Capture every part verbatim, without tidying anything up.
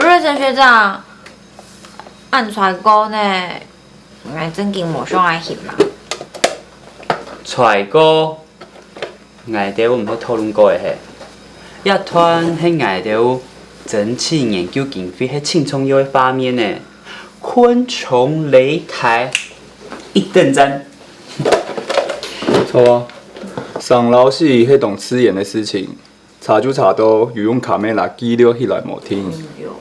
瑞珍學長，恁衰過呢？𠊎正經無想愛翕啦。衰過，𠊎兜毋係討論過个係？這段係𠊎兜爭取研究經費係盡重要个畫面呢。昆蟲擂台，一等讚。著啊，上老師係當自然个事情， 查就查著，有用camera記錄起來無定。嗯，有。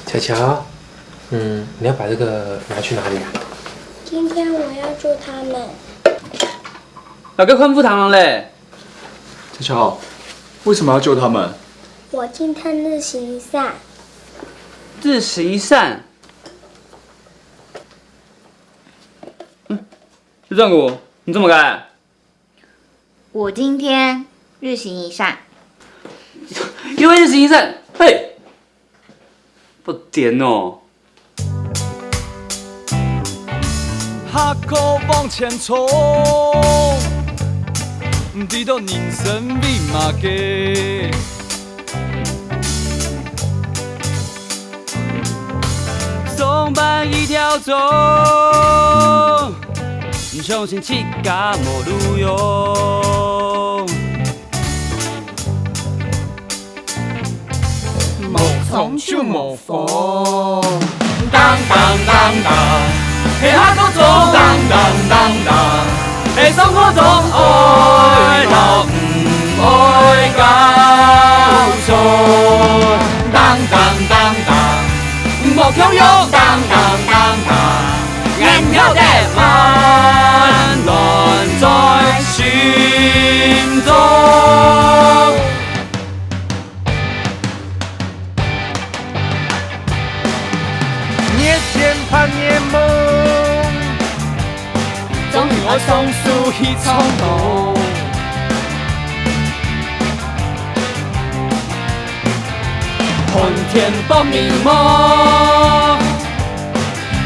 巧巧，嗯，你要把這個拿去哪裡啊？今天我要救他們。哪個看不堂嘞？巧巧，為什麼要救他們？我今天日行一善。日行一善？嗯，這樣我，你怎麼改？ 我今天日行一善。又日行一善，嘿，不點哦。下課往前衝，毋知道人生為麼个。 上班一條鐘，相信自家無路用。無衝就無風。當當當當，係下課鐘，當當當當，係上課鐘，愛摎毋愛交錯。當當當當， 莫強求，當當當當，眼曉得溫暖在心中。熱天盼夜夢，終於愛上手去唱歌。 寒天放棉帽，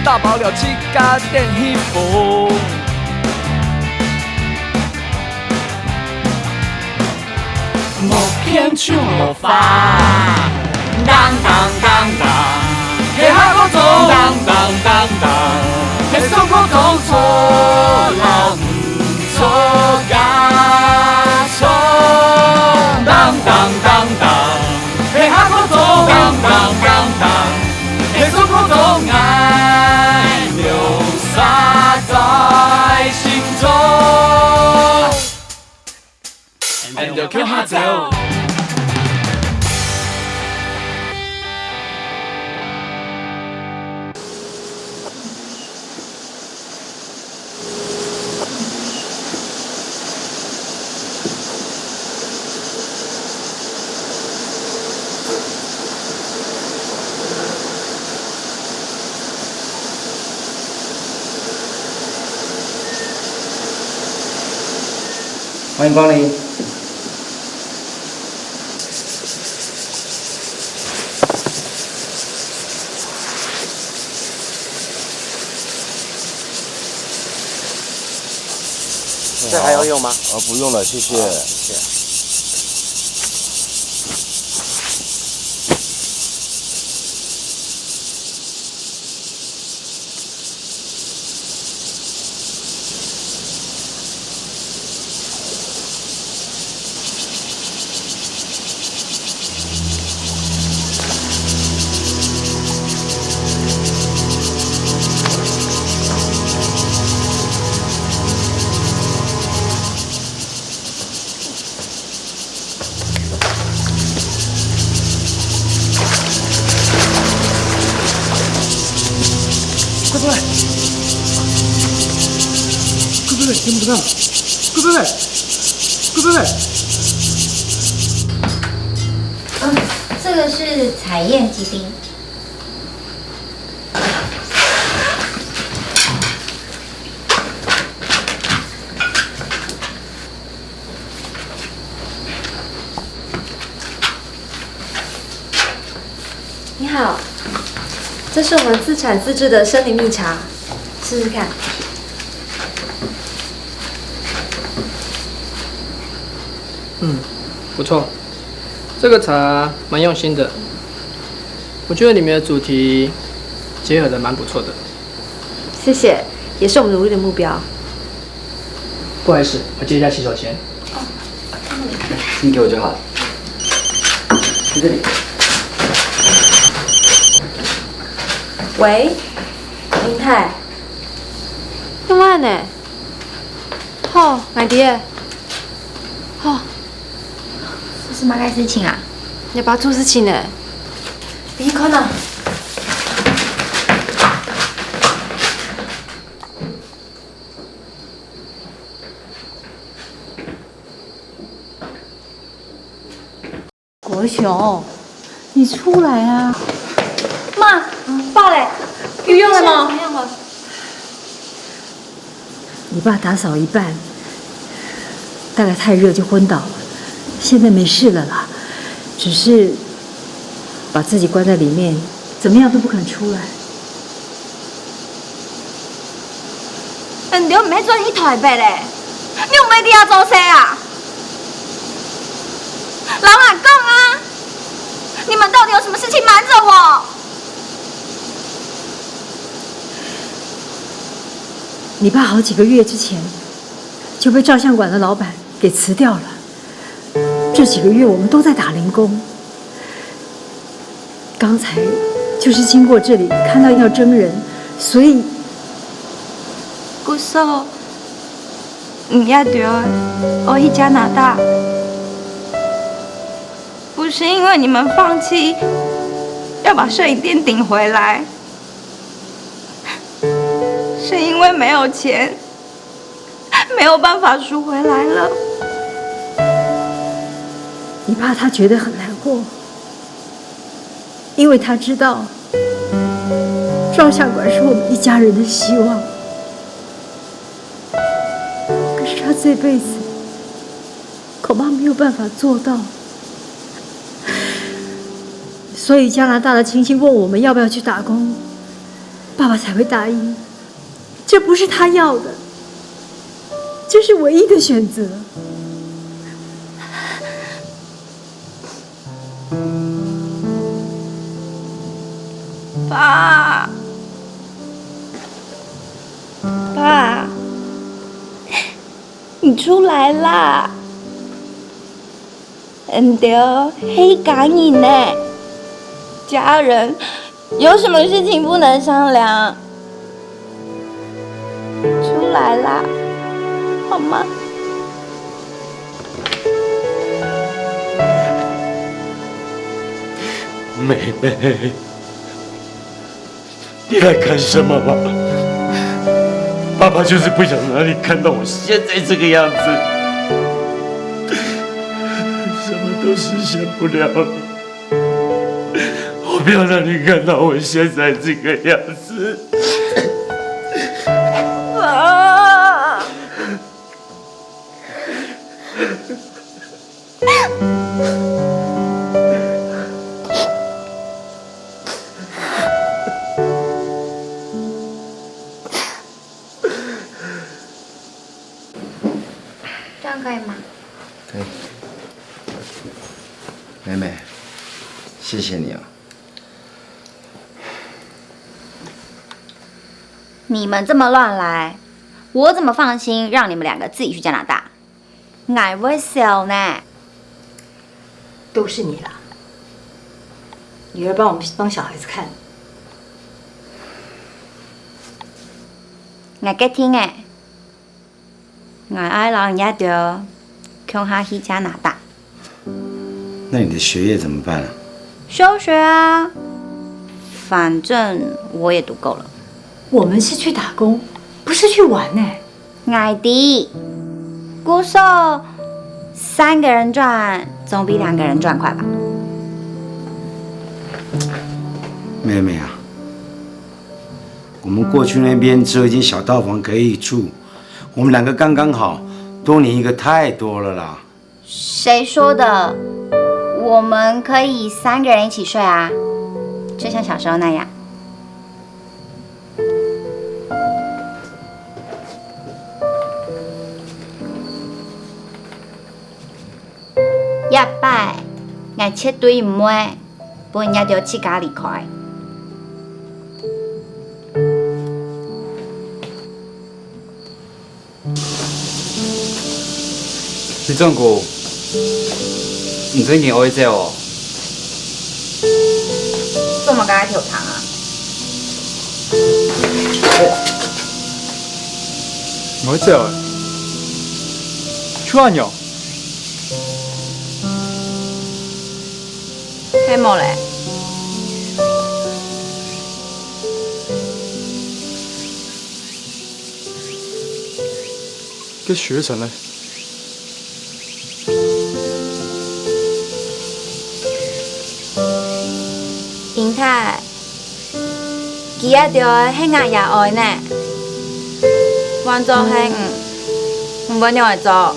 打包了自家等去瘋。莫騙就莫花，當當當當，係下課鐘，當當當當，係上課鐘，錯摎毋錯交錯。當當當當， 係下課鐘，噹噹噹噹，係上課鐘，𠊎留煞在心中。And共下走。 歡迎光臨。 這還要用嗎？呃，不用了，謝謝。好，謝謝。 快出來！快出來！你們怎麼樣？快出來！快出來！嗯，這個是採驗基地。 你好，這是我們自產自製的森林蜜茶，試試看。嗯，不錯，這個茶蠻用心的，我觉得你们的主题结合的蛮不错的。谢谢，也是我们努力的目标。不好意思，我借一下洗手间。你给我就好了。在这里。喂，林太。你安呢？好，𠊎知个。好。是么个事情啊？你爸出事情了。你看啊。 国雄，你出来啊！妈，爸嘞？有用了吗？怎么样了？你爸打扫一半，大概太热就昏倒了，现在没事了啦，只是把自己关在里面，怎么样都不肯出来。 你兜毋係轉去台北咧？你有無在這做事啊？摎𠊎講啊！你們到底有什麼事情瞞著我？你爸好幾個月之前就被照相館的老闆給辭掉了，這幾個月我們都在打零工。 剛才就是經過這裡，看到要徵人，所以 國雄，你也對，愛去加拿大，不是因為你們放棄要把攝影店頂回來，是因為沒有錢，沒有辦法贖回來了。你爸他覺得很難過， 因為他知道照相館是我們一家人的希望，可是他這輩子恐怕沒有辦法做到。所以加拿大的親戚問我們要不要去打工，爸爸才會答應。這不是他要的，這是唯一的選擇。 爸，爸，你出來啦！你兜係家人呢，家人有什麼事情不能商量？出來啦，好嗎？ 妹妹，你來幹什麼啊？爸爸就是不想讓你看到我現在這個樣子，什麼都實現不了了。我不要讓你看到我現在這個樣子。啊！ 這樣可以嗎？可以。妹妹，謝謝你啊。你們這麼亂來，我怎麼放心讓你們兩個自己去加拿大？ 𠊎會愁呢。都是你啦，女兒幫我們幫小孩子看。𠊎決定了，𠊎愛摎你兜共下去加拿大。那你的學業怎麼辦啊？休學啊，反正我也讀夠了。我們是去打工，不是去玩呢。 𠊎知，故所三個人賺總比兩個人賺快吧？妹妹啊，我們過去那邊只有一間小套房可以住，我們兩個剛剛好，多你一個太多了啦。 誰說的？我們可以三個人一起睡啊，就像小時候那樣。這擺，𠊎絕對毋會。分若兜自家離開。李總顧，你真經愛走哦？做麼个愛偷聽啊？愛走欸，就恁樣。 係無咧？該學成呢？英泰，佢這兜係𠊎爺哀呢，換做係你，你會仰般做？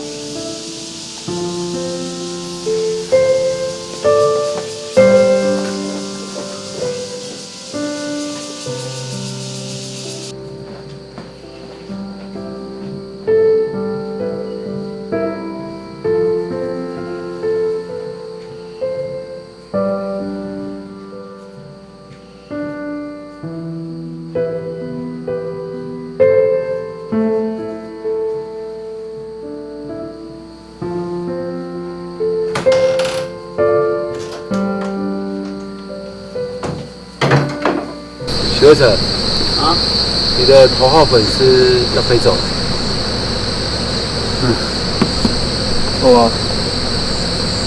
學成，啊？你的頭號粉絲要飛走了。嗯，好啊，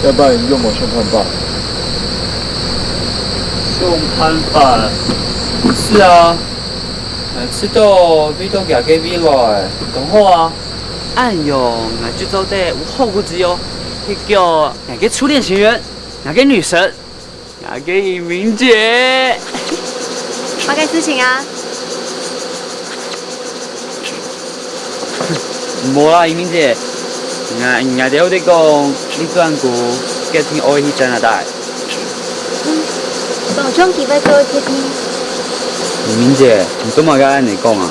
要不然你用我凶殘法。凶殘法？是啊， 𠊎知道為著佢个未來，當好啊。恁樣，𠊎就做得有好果子哦，去叫𠊎个初戀情人，𠊎个女神，𠊎个一鳴姐。麼个事情啊？ 無啦，一鳴姐，𠊎，𠊎兜在講，你轉過決定愛去加拿大。嗯，當像佢會做決定。一鳴姐，你做麼个恁樣講啊？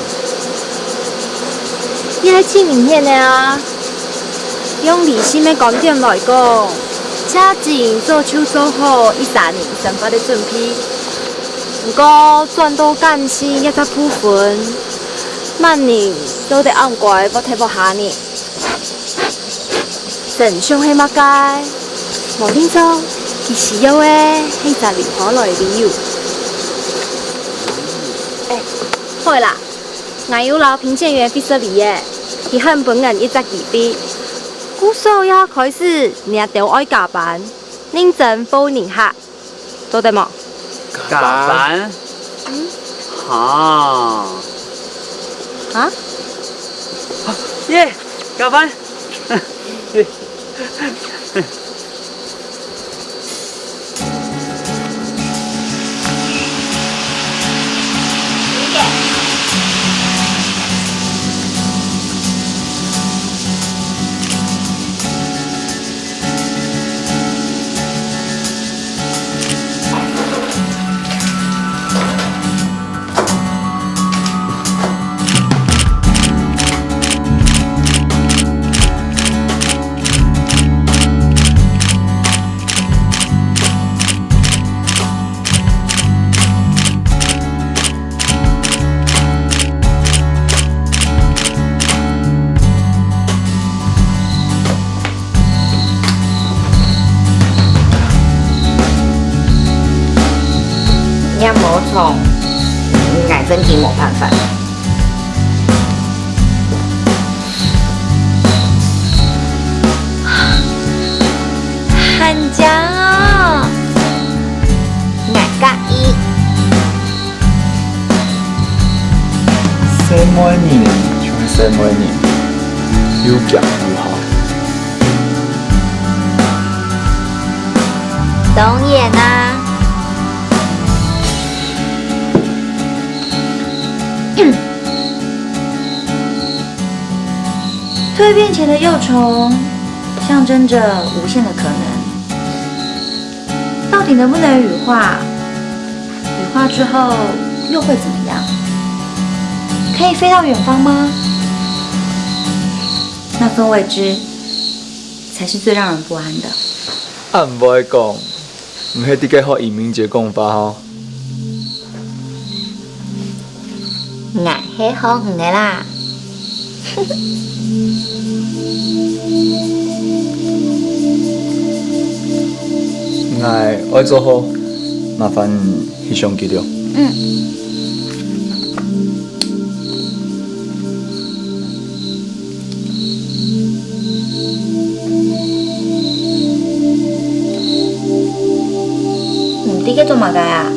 你還盡明顯个啊！用理性个觀點來講，車子早就做好一儕人生活个準備。 毋過，轉到感情這隻部分，麼人做得恁乖會替屋下人？真相係麼个？無定著，佢需要个係一隻離開來个理由。欸，好啦，𠊎有摎評鑑員會失禮个，佢還分𠊎一隻機會。故所這下開始，你兜愛加班，認真服務人客。 做得無？加班？嗯？哈。啊？耶，加班！若無從，𠊎真經無辦法。 還靚哦！𠊎佮意。細妹人就係細妹人，又強又好。當然啊。蛻變前的幼蟲，象徵著無限的可能。到底能不能羽化？羽化之後又會怎麼樣？可以飛到遠方嗎？那份未知，才是最讓人不安的。恁會講，毋係在該學移民節講話吼。𠊎係學你个啦。𠊎愛做好，麻煩你翕相記錄。嗯。 你在該做麼个啊？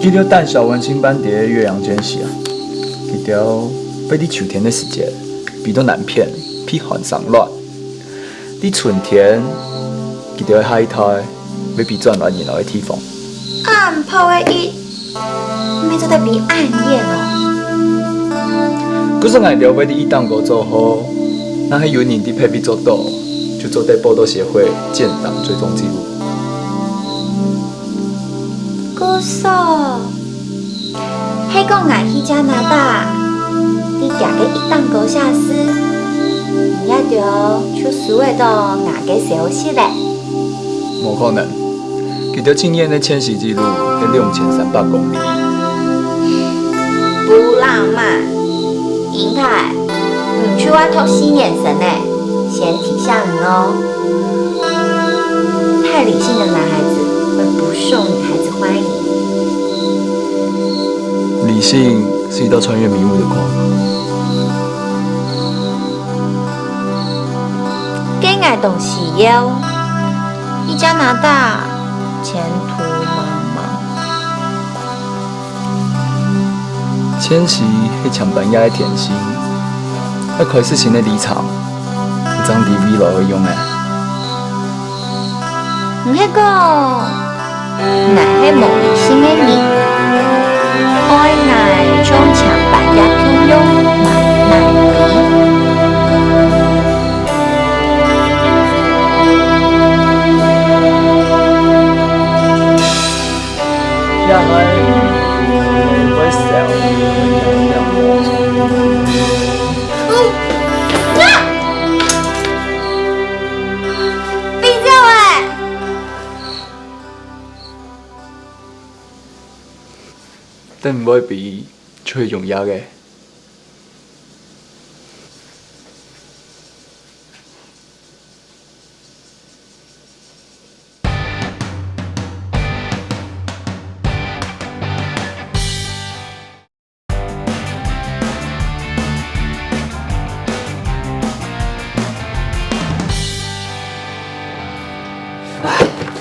記錄等小文青班底个岳陽見習啊，佢兜會在秋天个時節飛到南片避寒生卵。 在春天，佢兜个下一代會飛轉來原來个地方。恁薄个翼，毋係做得飛恁遠哦。故所𠊎兜會在翼頂高做好，若係有人在別位做到，就做得報到協會建檔追蹤記錄。故所， 係講𠊎去加拿大，在厥个一檔高寫字，你兜就收會到𠊎个消息咧。無可能，佢兜盡遠个遷徙記錄係兩千三百公里。不浪漫，英太，你就愛讀四年生咧，先提醒你哦。太理性的男孩子會不受女孩子歡迎。 理性是一道穿越迷霧的光。該𠊎當需要，在加拿大前途茫茫。遷徙係強半夜个天性，愛開始新个里程，正知未來會用个。 你係講，𠊎係無理性个人，愛𠊎像強半夜共樣慢慢飛。也係會笑，會笑。 閉嘴欸！等毋會飛，就係永遠个。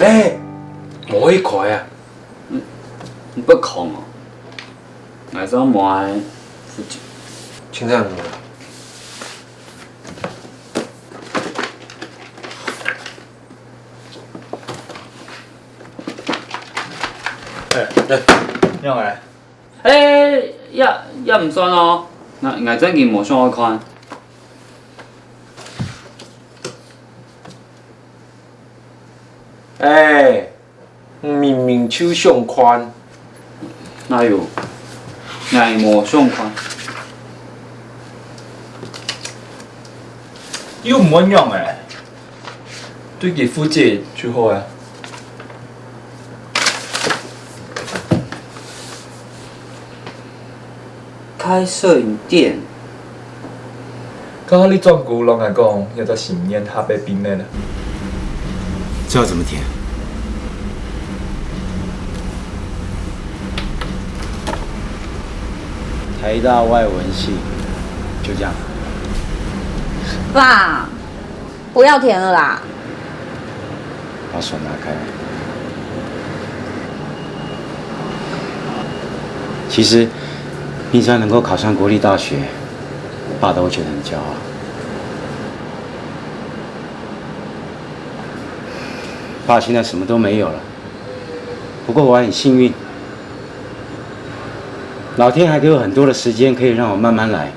哎，無去開啊！你，你不空哦？𠊎正無愛負責。請這樣子。哎，哎，你好哎。 欸，也，也毋算哦。𠊎，𠊎正經無想愛看。欸，明明就想看。哪有？𠊎無想看。又毋會仰仔。 對佢負責就好啊。開攝影店。剛剛你轉過摎𠊎講，有隻心眼合个秘密啊。這要怎麼填？台大外文系，就這樣。爸， 不要填了啦。把手拿開。其實，你只要能夠考上國立大學，爸都會覺得很驕傲。爸現在什麼都沒有了，不過我很幸運，老天還給我很多的時間，可以讓我慢慢來。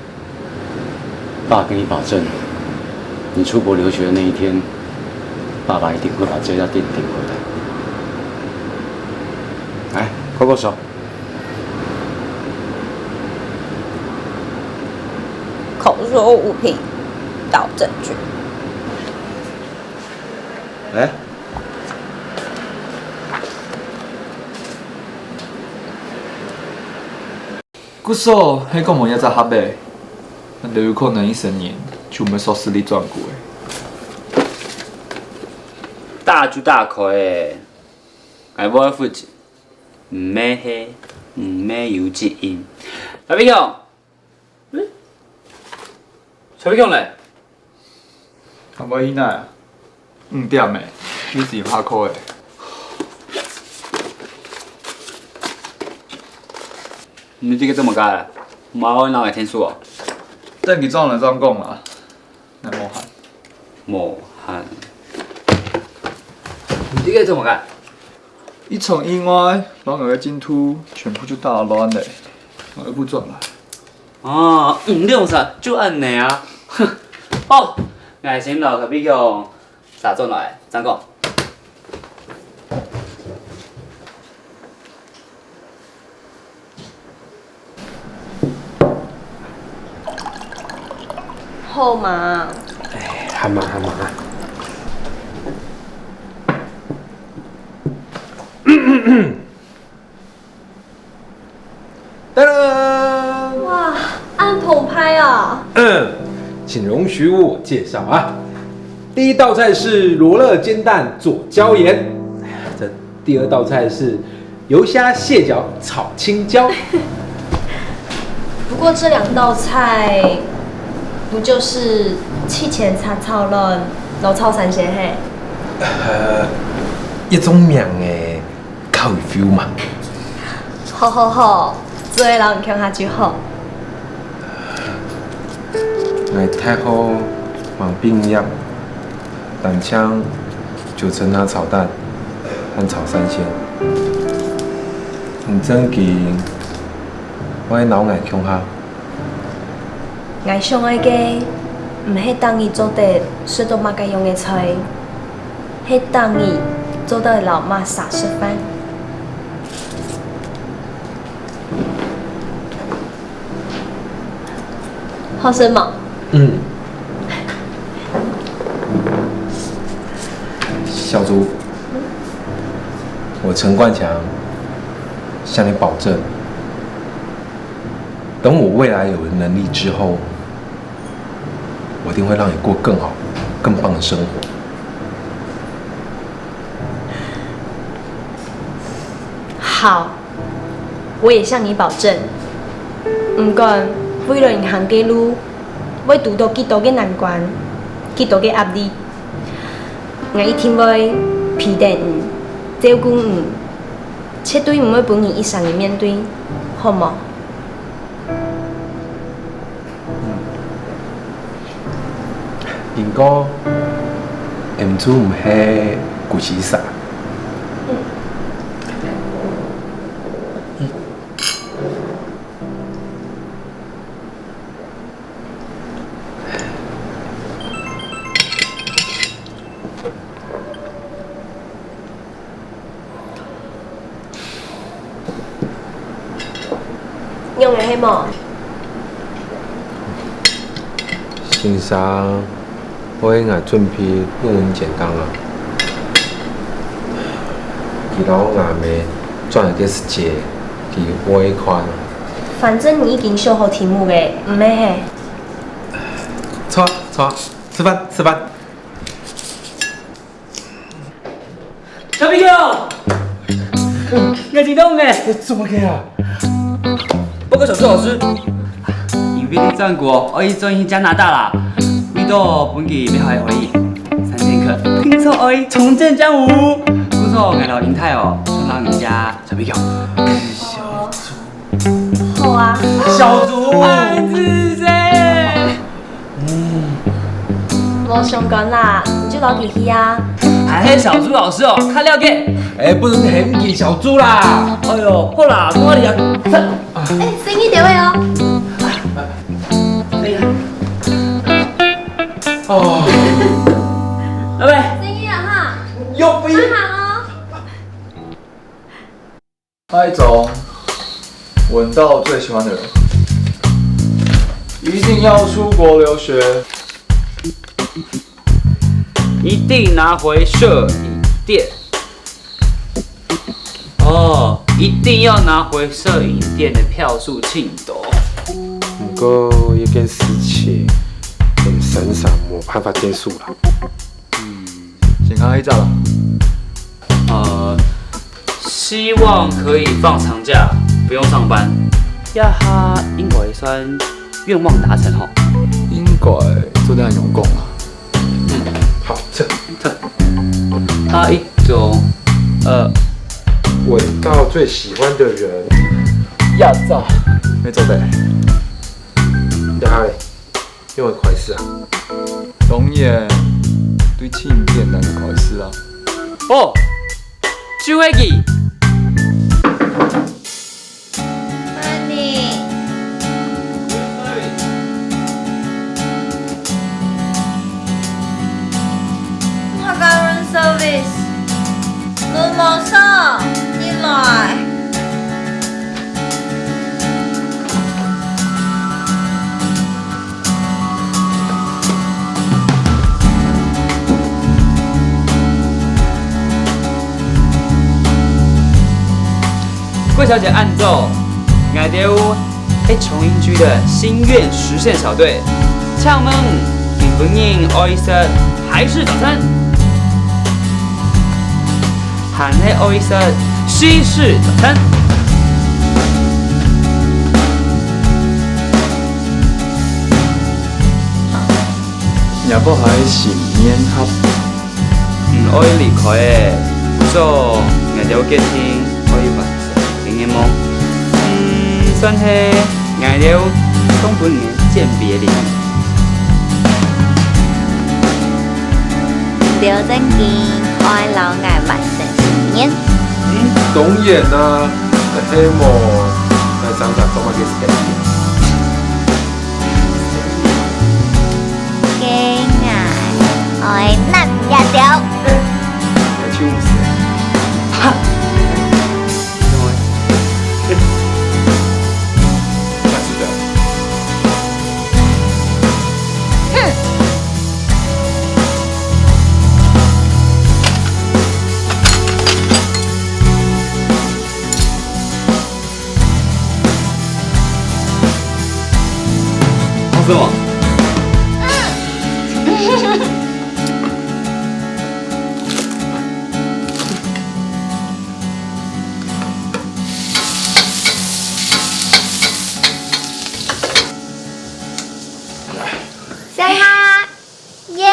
爸跟你保證，你出國留學的那一天，爸爸一定會把這家店頂回來。來，握握手。口說無憑，找證據。 欸，故所係講無一隻合个，𠊎兜有可能一生人就毋會鎖匙裡轉過个。大就大開欸，𠊎會負責，毋係係，毋係有責任。大飛熊，嗯？小飛熊咧？ 還無去哪？五點欸，有時下課欸。你這個做麼个？無愛拿來𢯭手哦？等佢轉來正講啊，𠊎無閒。無閒。你這個做麼个？一場意外，摎𠊎个進度全部就打亂了，𠊎又毋轉來。 哦，五點煞就恁呢啊！哦，𠊎先摎隔壁个儕轉來，正講。好嘛？哎，還吂，還吂啊。 噔噔！哇，恁澎湃啊！請容許我介紹啊，第一道菜是羅勒煎蛋佐椒鹽，這第二道菜是油蝦蟹腳炒青椒。不過這兩道菜不就是七層叉炒卵、老炒三鮮係？呃，一種名誒， 較有feel嘛。好好好，做得摎你共下就好。𠊎大學吂畢業，單淨就食那炒蛋和炒三鮮。你正經會摎𠊎共下？ 𠊎想愛个，毋係逐日做得食著麼个樣个菜，係逐日做得摎麼儕食飯。好食無？嗯。小竹，我陳冠強向你保證， 等我未來有了能力之後，我一定會讓你過更好、更棒的生活。好，我也向你保證，毋管未來你行个路，會堵著幾多个難關，幾多个壓力，𠊎一定會陪等你，照顧你，絕對毋會分你一儕人面對，好無？ 應該，𠊎就毋係孤栖儕。仰仔係無？先生，𠊎為𠊎準備論文簡章啊。佢摎吾姆轉來个時節，佢會看。反正你已經想好題目了，毋係係？著，著，食飯，食飯。 小朋友，你知道無？做麼个啊？報告小豬老師，因為李正國愛轉去加拿大啦，為著分佢美好个回憶，三劍客定著愛重振江湖。故所𠊎摎英泰哦，想摎你家小朋友。 好啊。小豬。嗯。無相干啦，你就摎佢去啊。還係小豬老師哦，較了解。哎，不能喊佢小豬啦。哎喲，好啦，我來啊。哎，生意點位哦。哎呀。哦。拜拜。生意啊哈。又不一。慢行哦。 那一種，聞到最喜歡的人，一定要出國留學。一定拿回攝影店。哦，一定要拿回攝影店的票數秤砣。毋過，這件事情，我們閃閃無辦法結束啦。嗯，先看一下啦。呃，希望可以放長假，不用上班。這下應該算願望達成吼。應該做得恁樣講啊。嗯，好，這，這，下一張，呃，回到最喜歡的人。呀，走，沒做得。然後咧，因為開始啊。當然，對盡簡單个開始啊。哦，就係佢。 Honey。我个room service，門無鎖，你來。 郭小姐恁早，𠊎兜係重音劇的心願實現小隊。請問，今晡日愛食泰式早餐，還係愛食西式早餐？ 若無還係心願合。毋愛離開欸，所以𠊎兜決定愛完成个願望。嗯，算係𠊎兜送分你个餞別禮物。你兜正經愛摎𠊎完成心願？嗯，當然啦，係無，𠊎想想做麼个事情。 該𠊎愛拿這條。欸，𠊎就毋使。哈！好吃嗎？耶！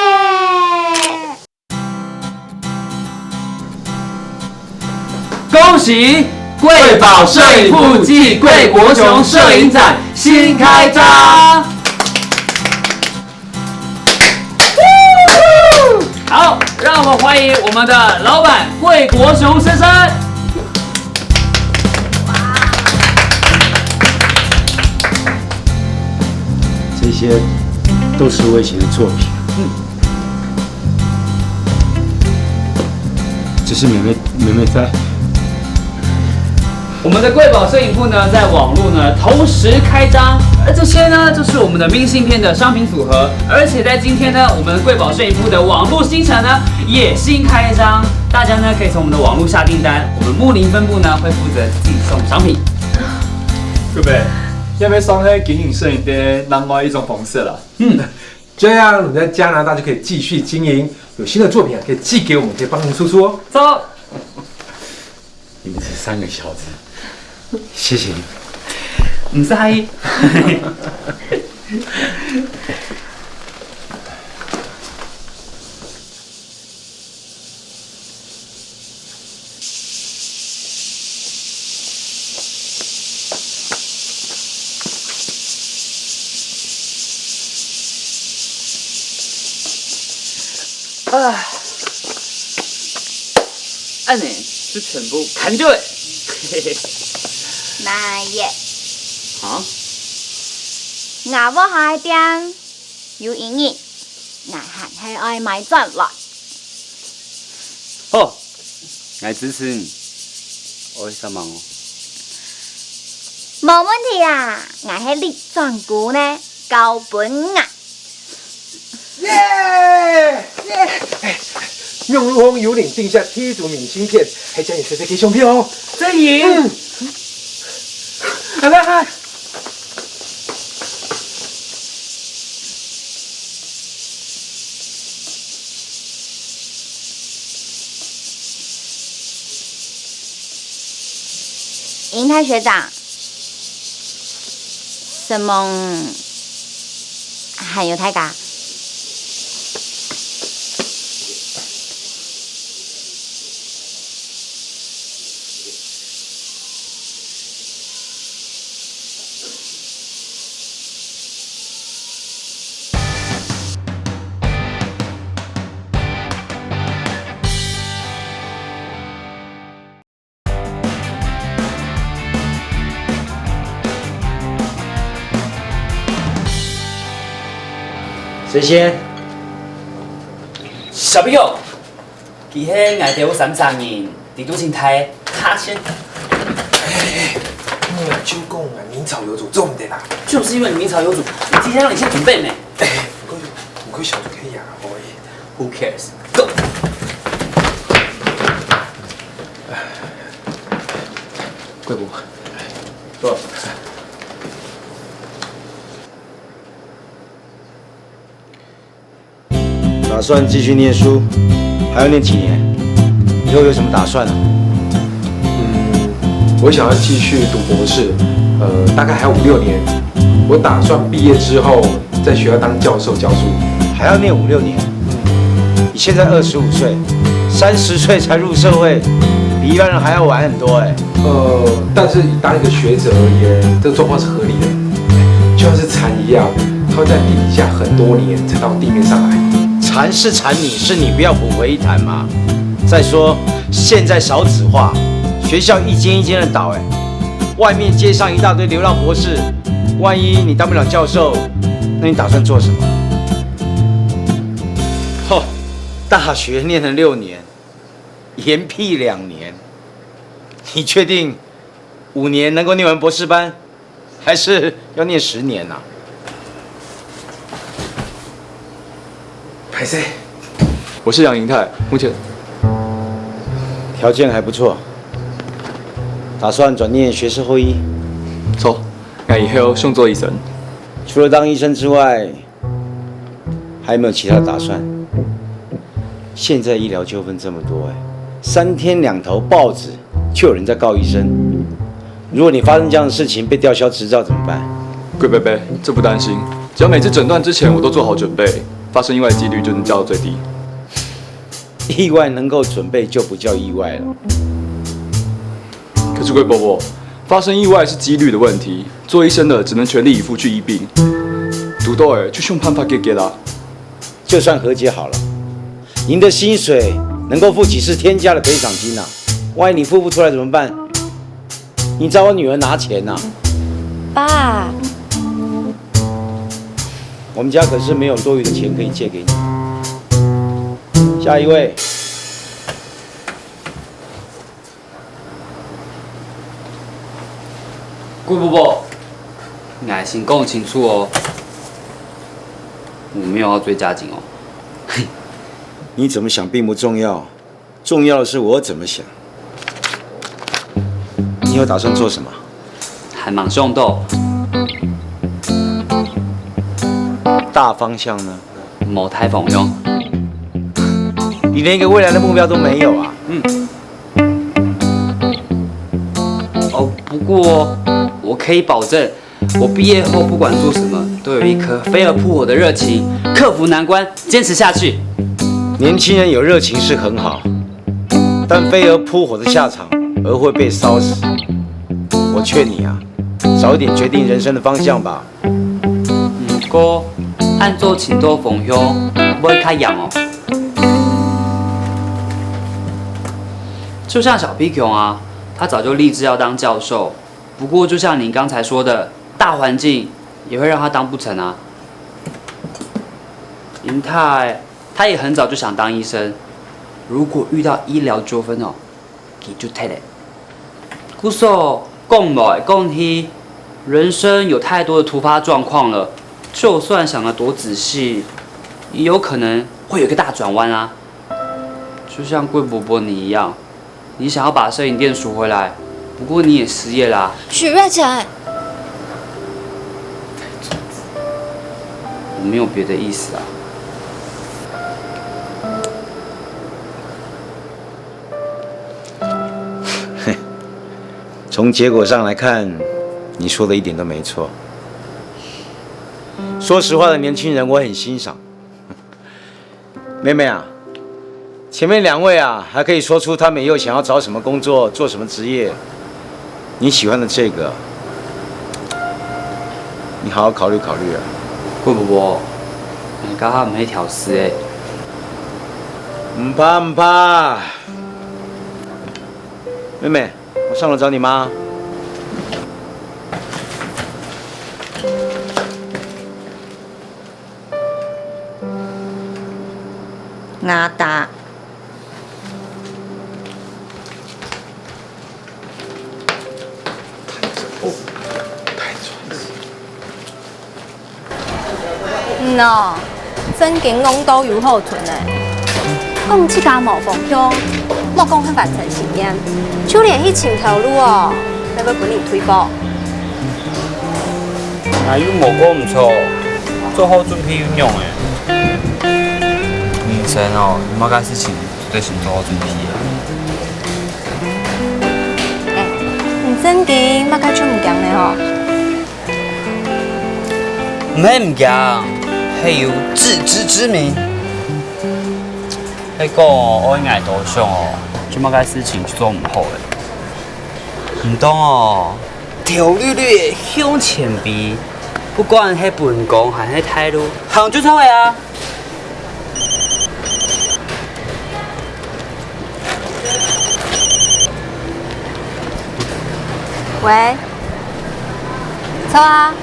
恭喜贵宝摄影部暨贵国雄摄影展新开张！好，让我们欢迎我们的老板贵国雄先生。这些都是我以前的作品。 只是妹妹，妹妹在。我们的贵宝摄影部呢，在网络呢同时开张，而这些呢，就是我们的明信片的商品组合，而且在今天呢，我们贵宝摄影部的网络新城呢也新开张，大家呢可以从我们的网络下订单，我们木林分部呢会负责寄送商品。各位，要不要上海经营摄影的另外一种方式了？嗯， 这样你在加拿大就可以继续经营，有新的作品啊，可以寄给我们，可以帮您输出哦。走。你们这三个小子，谢谢你们。毋使客氣。 啊，恁仔就全部看到了。哪會？啊？𠊎屋下个店有一日，𠊎還係愛買轉來。好， 𠊎支持你。愛啥忙哦？無問題啊，𠊎係立專顧呢，交分𠊎。耶！耶！欸，網路項有人訂下第一組明信片，還請你細細个相片哦。真人？嗯。來來來。英泰學長， 承蒙，還有大家。誰先？小朋友，佢係𠊎兜三儕人，力度盡大，他先。哎，哎，哎，你就講𠊎明朝有主，做毋得啦。就是因為你明朝有主，你提前讓你先準備沒？哎，毋過，毋過小主可以啊，我也 Who cares? Go！貴部，坐。打算繼續念書，還要念幾年？以後有什麼打算啊？嗯，我想要繼續讀博士，呃，大概還有五六年。我打算畢業之後在學校當教授教書。還要念五六年？你現在二十五歲，三十歲才入社會，比一般人還要晚很多哎。呃，但是以當一個學者而言，這個狀況是合理的。就像是蟬一樣，它會在地底下很多年才到地面上來。蟬是蟬，你是你，不要混為一谈嘛。再說，現在少子化，學校一間一間的倒，哎，外面街上一大堆流浪博士，萬一你當不了教授，那你打算做什麼？吼，大學念了六年，延畢兩年，你確定五年能夠念完博士班，還是要念十年啊？歹勢，我是楊銀泰，目前條件還不錯，打算轉念學士後醫。著，𠊎以後想做醫生。除了當醫生之外， 還有沒有其他打算？現在醫療糾紛這麼多，哎，三天兩頭報紙就有人在告醫生。如果你發生這樣的事情，被吊銷執照怎麼辦？貴伯伯，這不擔心，只要每次診斷之前我都做好準備，發生意外的機率就能降到最低。意外能夠準備就不叫意外了。 可是貴伯伯，發生意外是機率的問題，做醫生的只能全力以赴去醫病，堵著了就想辦法解決啊。就算和解好了，您的薪水能夠付幾次天價的賠償金啊？萬一你付不出來怎麼辦？你找我女兒拿錢啊？爸，我們家可是沒有多餘的錢可以借給你。下一位。 貴伯伯，𠊎先講清楚哦，我沒有要追家景哦。你怎麼想並不重要，重要的是我怎麼想。你有打算做什麼？還吂想著。大方向呢？無大方向。你連一個未來的目標都沒有啊？嗯。 哦，不過我可以保證，我畢業後不管做什麼，都有一顆飛蛾撲火的熱情，克服難關，堅持下去。年輕人有熱情是很好，但飛蛾撲火的下場，蛾會被燒死。我勸你啊，早一點決定人生的方向吧。 毋過，恁做尋著方向，會較嚴哦。就像小皮熊啊，他早就立志要當教授，不過就像您剛才說的，大環境也會讓他當不成啊。銀泰，他也很早就想當醫生，如果遇到醫療糾紛哦， 佢就忒了。故所講來講去，人生有太多的突發狀況了，就算想得多仔細，也有可能會有一個大轉彎啊。就像贵伯伯你一样，你想要把摄影店赎回来，不过你也失业啦。许瑞成，我没有别的意思啊。从结果上来看，你说的一点都没错。说实话的年轻人，我很欣赏。妹妹啊，前面两位啊，还可以说出他们以后想要找什么工作，做什么职业。你喜欢的这个，你好好考虑考虑啊。贵伯伯，你刚刚没调试哎。唔怕唔怕，妹妹，我上楼找你妈。雅達。嗯哦，正經戇到有好賰呢。講自家無方向，莫講去完成實驗，就連去尋頭路哦，也會分人推翻。 𠊎又無講毋著，做好準備又仰仔？人生哦，有麼个事情做得先做好準備啊？欸，你正經麼个就毋驚呢吼？毋係毋驚，係有自知之明。係講哦，愛𠊎多想哦，做麼个事情就做毋好了。毋當哦， 頭綠綠个向前飛，不管係分工還係大路，行就著个啊！喂，著啊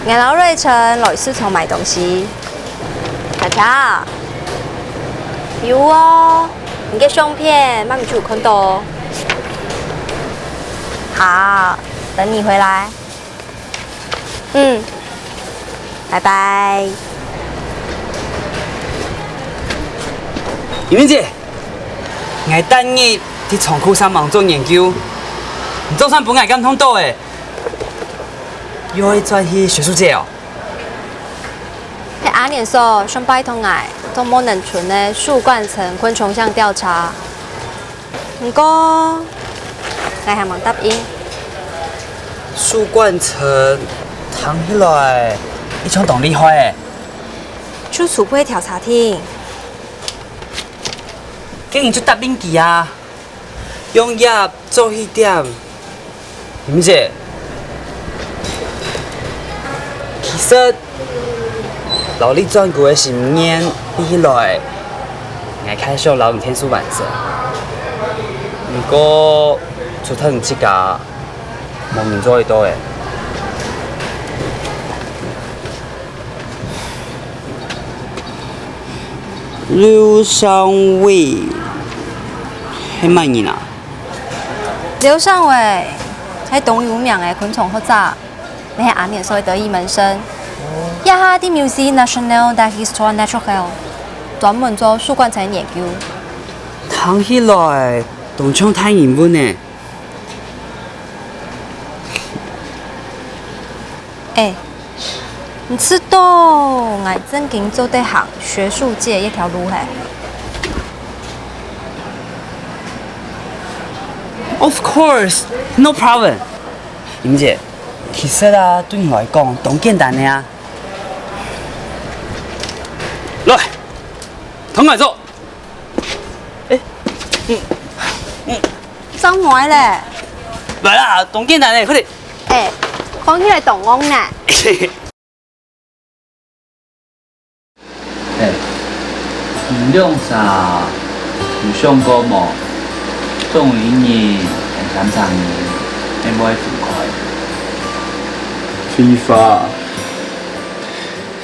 ，𠊎摎瑞成來市場買東西。 佳佳，有哦，你个相片，媽咪就有看到哦。好，等你回來。嗯，拜拜。怡明姐，𠊎逐日在倉庫上網做研究，你總算分𠊎感動到欸，又愛轉去學術界哦。 係阿年嫂上擺託𠊎做無人賰个樹冠層昆蟲相調查，毋過𠊎還吂答應。樹冠層聽起來一像當厲害欸。就初步調查定，竟然就答應佢啊！用葉做起點， 怡明姐，其實摎你轉歸个心願比起來，𠊎較想摎你𢯭手完成。毋過，除忒你自家，無人做得到欸。 劉尚偉係麼人啊？劉尚偉係當有名个昆蟲學者，乜係阿年嫂个得意門生。這下在Muséum National d'Histoire Naturelle專門做樹冠層研究。聽起來當像大人物呢。 欸，你知道𠊎正經做得行學術界這條路係？Of course, no problem。怡明姐，其實啊，對你來講當簡單个啊。來，同𠊎做。欸，嗯，嗯。 上來咧。來啦，當簡單个，快點。欸，看起來當戇呢。欸，你兩儕有想過無？總有一日，𠊎等三儕人會毋會分開？廢話。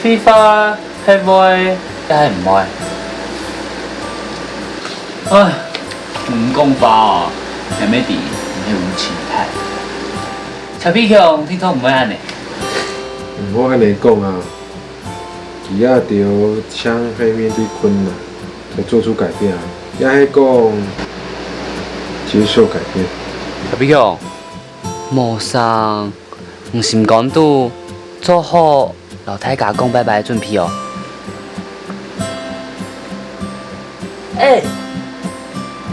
廢話，係會，也係毋會？唉，毋講話哦，𠊎乜知你係有心態。蔡必強聽說毋會恁呢。毋好恁呢講啊！佢也著像係面對困難，才做出改變啊！也係講，真想改變。阿比強，無成，你心肝肚做好摎大家講拜拜个準備哦。哎，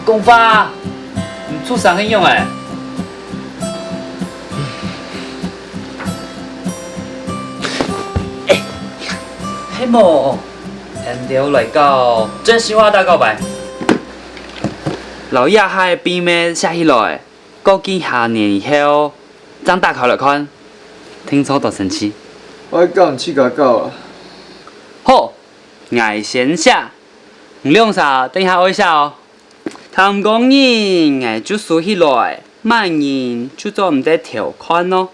講話，你出聲个樣仔？哎，係無？ 𠊎兜來搞真心話大告白。摎這下个秘密寫起來，過幾下年以後，正打開來看，定著當生趣。𠊎講自家搞啊。好，𠊎先寫，你兩儕等下愛寫哦。聽講你，𠊎就收起來，麼人就做毋得偷看哦。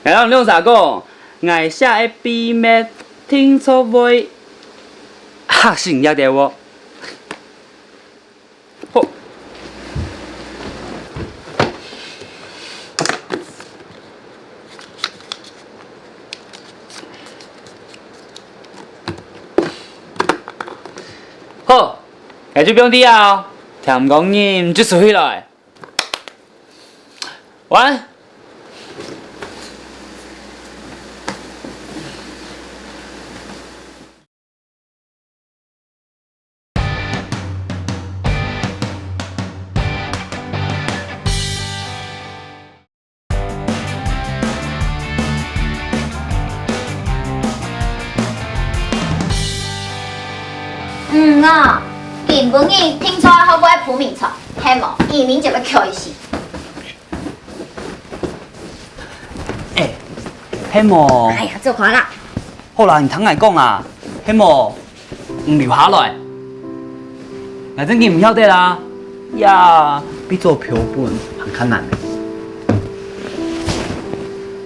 𠊎摎你兩儕講，𠊎寫个秘密定著會嚇死你兜哦。好。好，𠊎就放在這哦，聽講你就收起來。 完。嗯哦，今晡日定著學會鋪眠床，係無？一鳴就會開心。 哎，係無？哎呀，走開啦！好啦，你聽𠊎講啊，係無？你留下來。𠊎正經毋曉得啦，也變做標本還較難。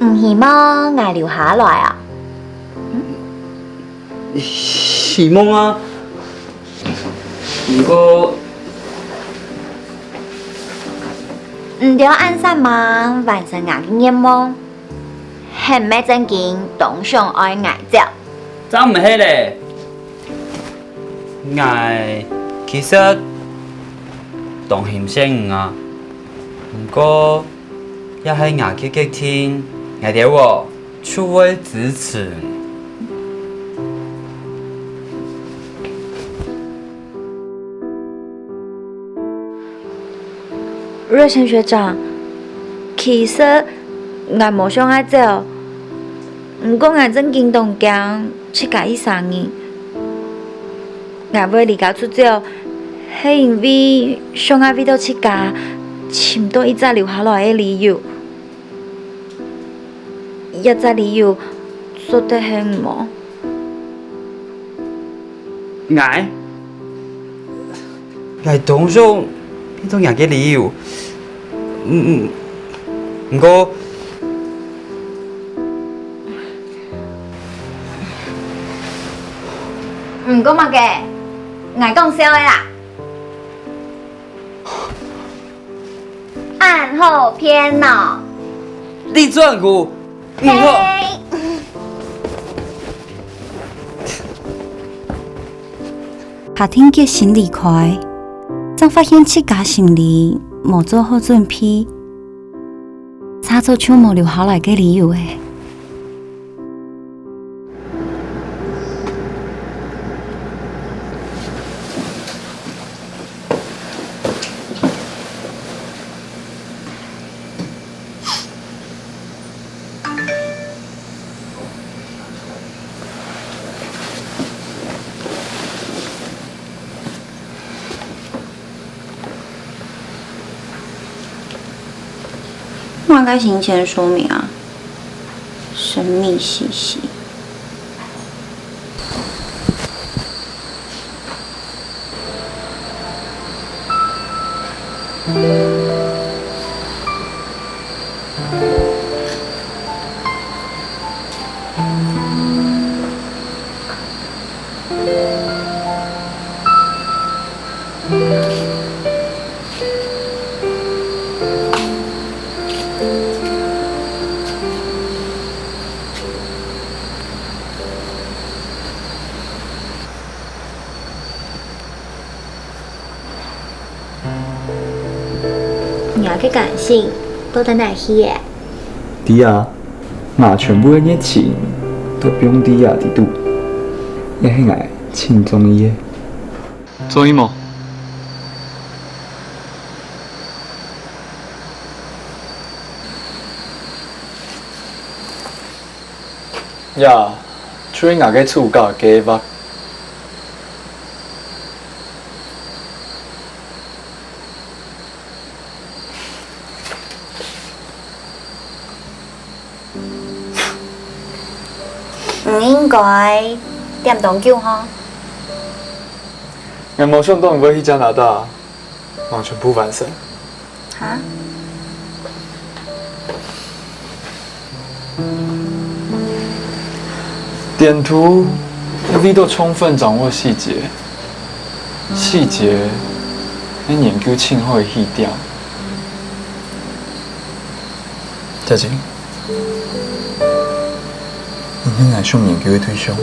你希望𠊎留下來啊？希望啊，毋過，你兜恁煞猛完成𠊎个願望， 係毋係正經當想愛𠊎走？正毋係咧，𠊎其實當欣賞你啊，毋過也係𠊎个決定，𠊎兜哦就會支持你。 瑞生學長，其實𠊎無想愛走，毋過𠊎正經當驚自家一儕人。𠊎會離家出走，係因為想愛為著自家尋到一隻留下來个理由。 這隻理由做得係無？𠊎？𠊎當想變做若个理由，毋，毋，毋過，毋過麼个？𠊎講笑个啦。 恁好騙哦！你轉去，你好。嘿。下定決心離開，正發現自家心裡無做好準備，差著就無留下來个理由欸。 麼个行前說明啊？神秘兮兮。个感性到底哪去咧？知啊，𠊎全部个熱情都放在這裡肚，這係𠊎盡中意个。中意無？呀，就係𠊎个暑假計畫。 毋應該點當久吼。𠊎無想到你會去加拿大，完全不完成。哈？ 電圖愛為著充分掌握細節，細節係研究盡好个起點。佳晴，你係𠊎想研究个對象。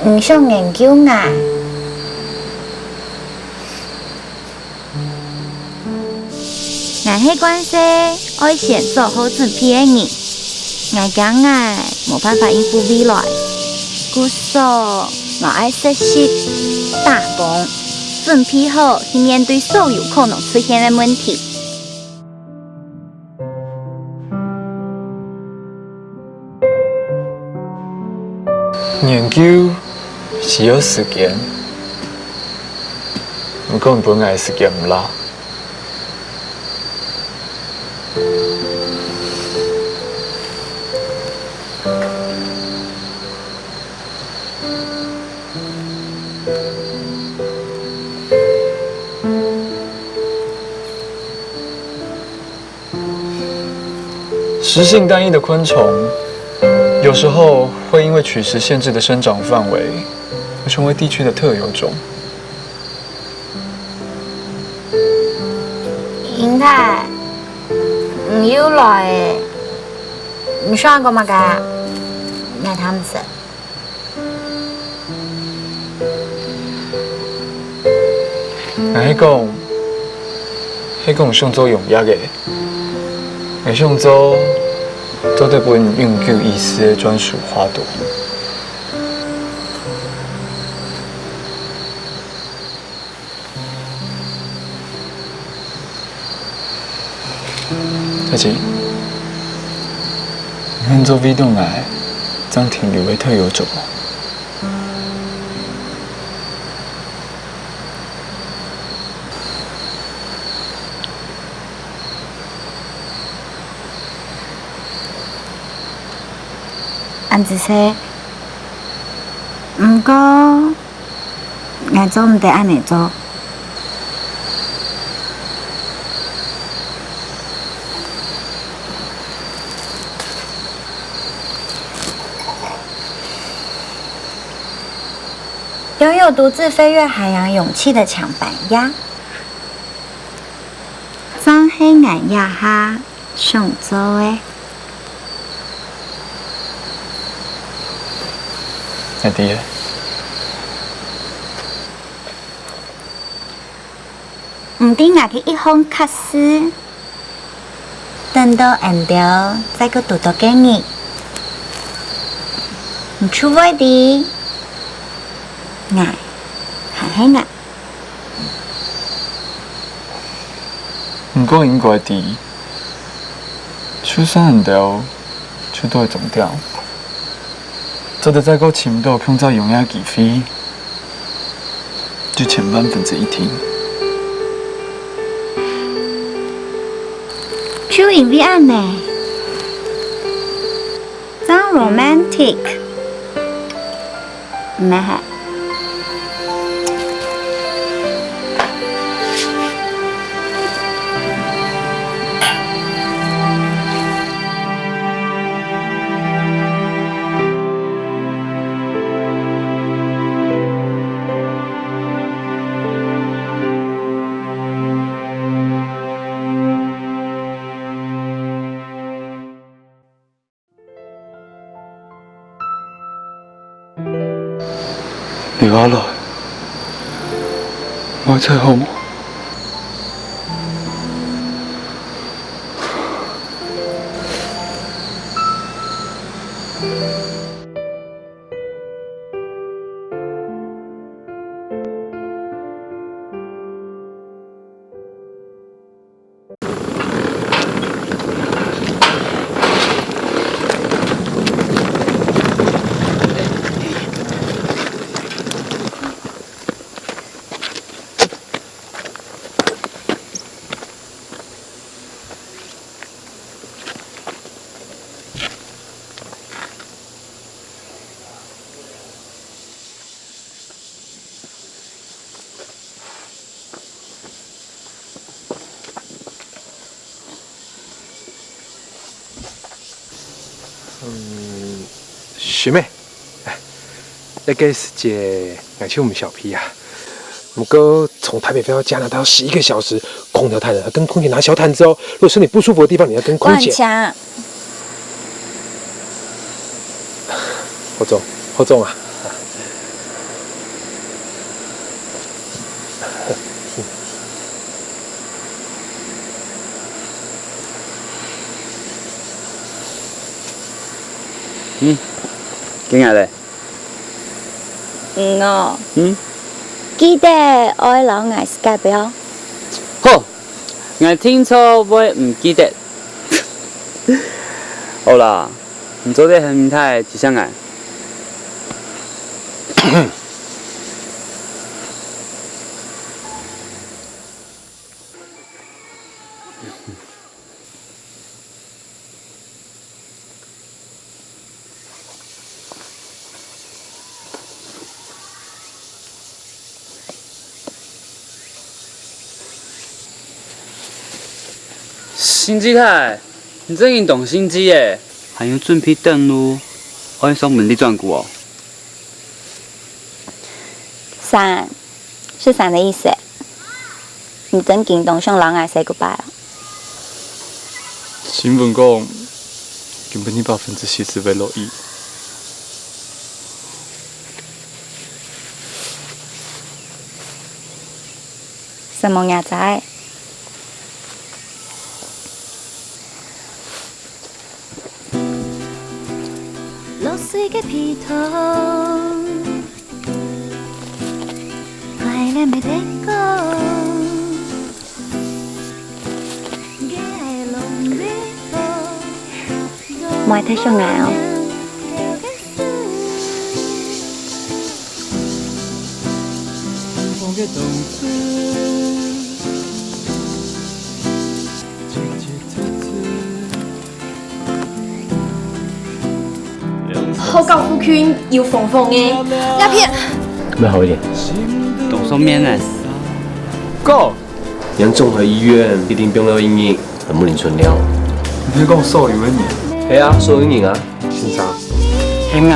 你想研究𠊎？𠊎係慣勢愛先做好準備个人，𠊎驚𠊎無辦法應付未來，故所𠊎愛實習、打工，準備好去面對所有可能出現个問題。 研究需要時間，毋過你分𠊎个時間毋罅。 食性单一的昆虫，有时候会因为取食限制的生长范围，而成为地区的特有种。英太，你又來了，你想講麼个？𠊎聽毋識。 𠊎係講，係講想做農業个，𠊎想做，做得分永久醫師个專屬花朵。 小姐，你看做味道來，這樣停留个特有種。恁仔細，毋過， 𠊎做毋得恁仔做。擁有獨自飛越海洋勇氣的搶板鴨，正係𠊎這下 想做个。𠊎知了。毋知𠊎个一項確實，等到𠊎兜再過堵著个日，你就會知，𠊎還係𠊎。 毋過應該知，就算𠊎兜就到終點，做得再過尋著共隻樣个機會，就千萬分之一定。就因為恁仔，正romantic，毋係？拿來，莫再好無？嗯，學妹，哎，這個時節，𠊎就毋小屁啊。毋過從台北飛到加拿大要十一個小時，空調太冷，要跟空姐拿小毯子哦。如果身體不舒服的地方，你要跟空姐。萬強，好重，好重啊！嗯，緊啊咧。嗯哦。嗯？記得愛摎𠊎Skype哦。好，𠊎定著會毋記得。 好啦，你做得喊你太太提醒𠊎。心機大，你真經當心機耶！還有準備等路，愛上門立專櫃哦。三， 是三个意思。你真經當想摎𠊎say goodbye啊？新聞講，今晡日百分之七十會落雨。什麼野菜？ 落水个皮糖，懷念个電光，莫忒想𠊎哦。 好搞附近有風風个鴉片。愛好一點。當上面呢。Go！ 你看綜合醫院一定放了一日，還無人存了。你係講所有个人？係啊，所有人啊。先生，係𠊎，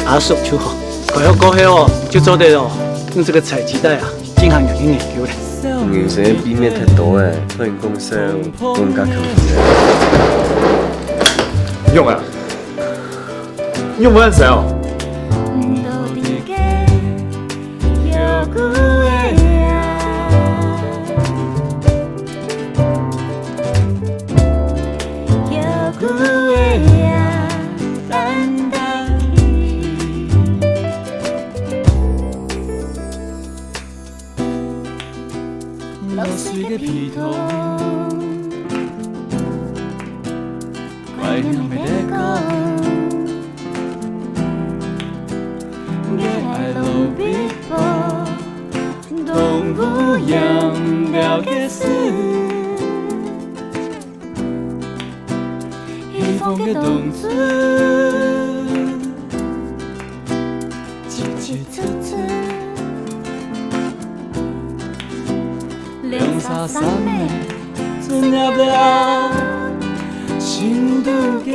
阿叔就好。開學過後哦，就做得哦，用這個採集袋啊，進行一個研究咧。人生个秘密忒多誒，突然講笑，更加可怕。用啊！ 用毋恁使哦。落水个皮糖，懷念个電光，个愛路邊步，動物養了个事，希望个冬至。 七七七七，兩儕三个，真了了，心肚个